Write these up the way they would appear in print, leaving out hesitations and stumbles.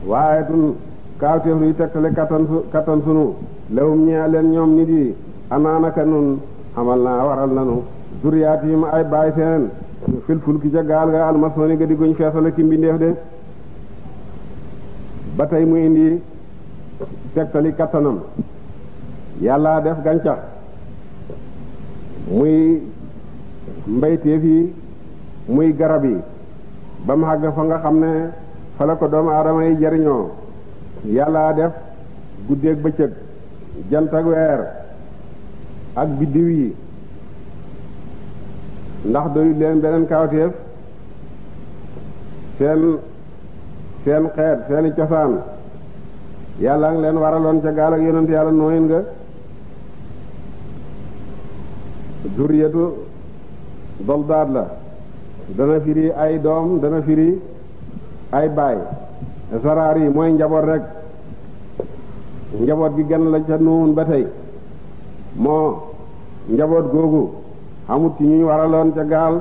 waaye tun kaawteef luy tegtale kattan sunu lewum ñee leen ñoom nit yi anaanaka nun xamal naa waral nanu zuriyaatim ay baay seen fil fulki ca gaal ga almasooni ga di guñ feesale ki mbindeef de ba tey mu indi tegtali kattanam yàlla def gàncax muy mbayteef yi muy garab yi ba mu àgg fa nga xam ne fa la ko doomu aadama yi jariñoo yàlla def guddeeg bëccëg jant ak weer ak biddiw yi ndax doyu leen beneen kawteef seen xeet seeni cosaan yàlla ngi leen waraloon ca gaal ak yonent yàlla nooyin nga zuriyatu doldaat la dana firi ay doom dana firi ay baay saraar yi mooy njaboot rek njaboot gi gën la ca nuun ba tey moo njaboot googu xamut ci ñu waraloon ca gaal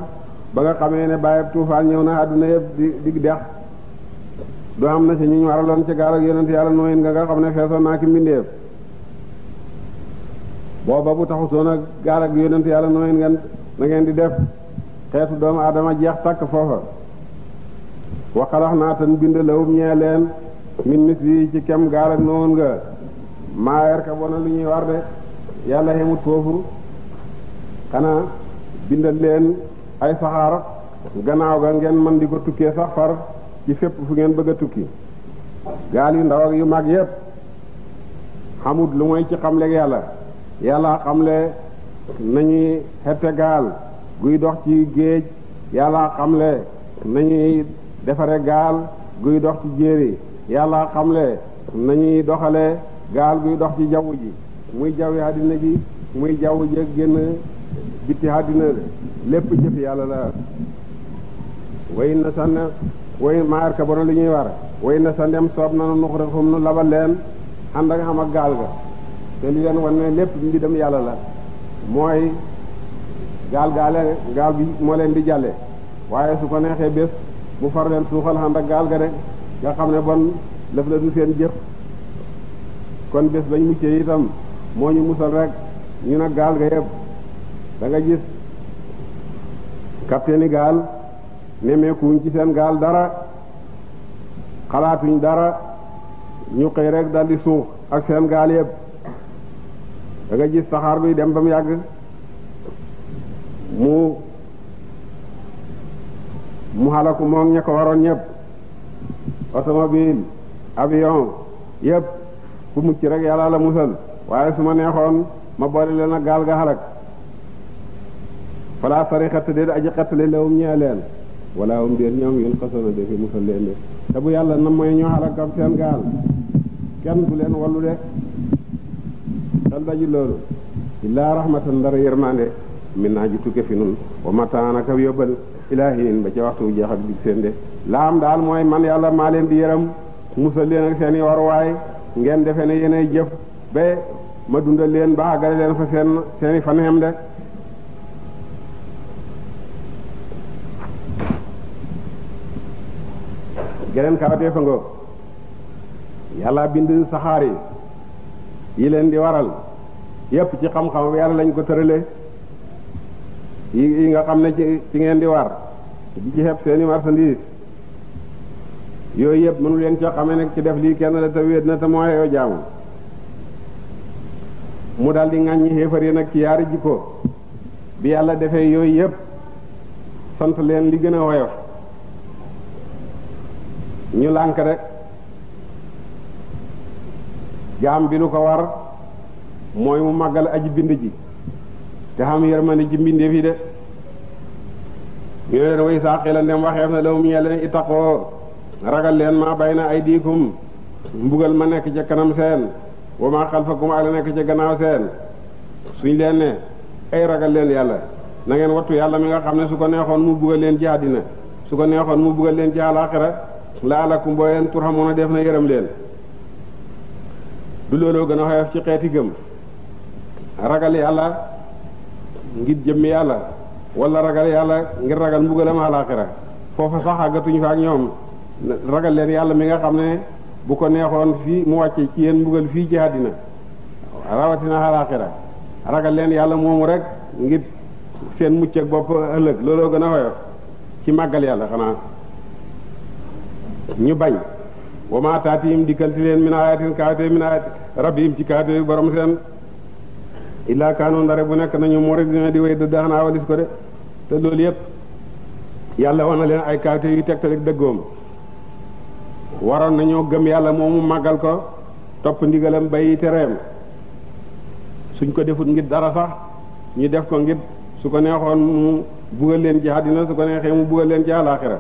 ba nga xamee ne bàyyeb tuufaan ñëw na àdduna yëpp di dex du am na ci ñu waraloon ca gaal ak yonent yàlla nooyin nga xam ne feesoon naa ki mbindeef booba bu taxutoon ak gaal ak yonent yàlla nooyin nga na ngeen di def xeetu doomu aadama jeex takk foofa waxalax naa tan bind lawum ñee leen min misli ci kem gaal ak noonu nga maayer ka bona lu ñuy war de yàlla xemut foofu xanaa bindal leen ay saxaar gannaaw ga ngeen mën di ko tukkee sax far ci fépp fu ngeen bëgg a tukki gaal yu ndaw ak yu mag yépp xamut lu mooy ci xamle yàlla yàlla xamle nañuy xette gaal guy dox ci géej yàlla xamle nañuy defare gaal guy dox ci jéeri yàlla xamle nañuy doxale gaal guy dox ci jaww ji muy jawwi àddina ji muy jaww ji génn bitti àddina lépp jëf yàlla la way na sanne way maar ka bona li ñuy war way na sa ndem soob nanu nuxrixum nu labal leen ànd ak xam ak gaal ga te li leen wan ne lépp mbi dem yàlla la mooy gaal bi moo leen di jàlle waaye su ko neexee bés mu far leen suuxal ànd ak gaal ga de nga xam ne bon lëf la du seen jëf kon bés bañ muccee itam moo ñu musal rek ñu nag gaal ga yëpp da nga gis capitaine gaal nemeekuñ ci seen gaal dara xalaatuñ dara ñu xëy rek daldi suux ak seen gaal yëpp da nga gis saxaar bi dem ba mu yàgg mu xalaku moom ña ko waroon ñëpp automobile avion yëpp ku mucc rek yàlla la musal waaye su ma neexoon ma boole leen ak gaal ga xalak falaa sari xett déet aji xettali lawum ñee leen wala um déet ñoom yun xasana defi musal leen de te bu yàlla na mooy ñoo xalak ak seen gaal kenn du leen wallu de xel daji loolu illaa rahmatan dara yërmande min naa ji tukke fi nun wa mataanaka yóbbal ilaahin ba ca waxtu jeex ak dig seen de laam daal mooy man yàlla maa leen di yërëm musal leen ak seeni waruwaay ngeen defe ne yéenay jëf ba ma dundal leen ba àggale leen fa seeni fan xem de geneen kawatee fa ngoog yàlla bind saxaar yi leen di waral yépp ci xam-xam yàlla lañ ko tërale yi nga xam ne ci ngeen di war di ci xeeb seeni marchandise yooyu yëpp mënu leen coo xamee nag ci def lii kenn la te wéet na te mooy yoo jaamu mu daal di ŋàññi xéefar yi nag ci yaari jikko bi yàlla defee yooyu yëpp sant leen li gën a woyof ñu lànk rek jaam bi lu ko war mooy mu màggal aji bind ji te xam yërmande ci mbindeef yi de ñu leen way saa xila ndem waxeef na law mu ñee leen itaqoo ragal leen maa bay na ay diikum mbugal ma nekk ca kanam seen wa maa xalfakum ak la nekk ca gannaaw seen suñ leen ne ay ragal leen yàlla na ngeen wattu yàlla mi nga xam ne su ko neexoon mu bugal leen ci àddina su ko neexoon mu bugal leen ci àllaaxira laalakum boo leen turhamuuna def na yërëm leen du looloo gën a xoyof ci xeeti gëm ragal yàlla ngir jëmmi yàlla wala ragal yàlla ngir ragal mbugalam àllaaxira foofa sax àggatuñ fa ak ñoom ragal leen yàlla mi nga xam ne bu ko neexoon fii mu wàcce ci yéen mbugal fii ci àddina rawatina alaaxira ragal leen yàlla moomu rek ngir seen mucc ak bopp ëllëg looloo gën a woyof ci màggal yàlla xanaa ñu bañ wa maa taatihim dikkalti leen min ayatin kaawte min ayat rabbihim ci kaawte borom seen illaa kaanu ndare bu nekk nañu muridina di way dëdd xanaa walis ko de te loolu yëpp yàlla wan na leen ay kaawte yu tegtalik dëggoom waroon nañoo gëm yàlla moomu màggal ko topp ndigalam bàyyi tereem suñ ko defut ngir dara sax ñu def ko ngir su ko neexoon mu bugal leen ci àddina su ko neexee mu bugal leen ci àllaaxira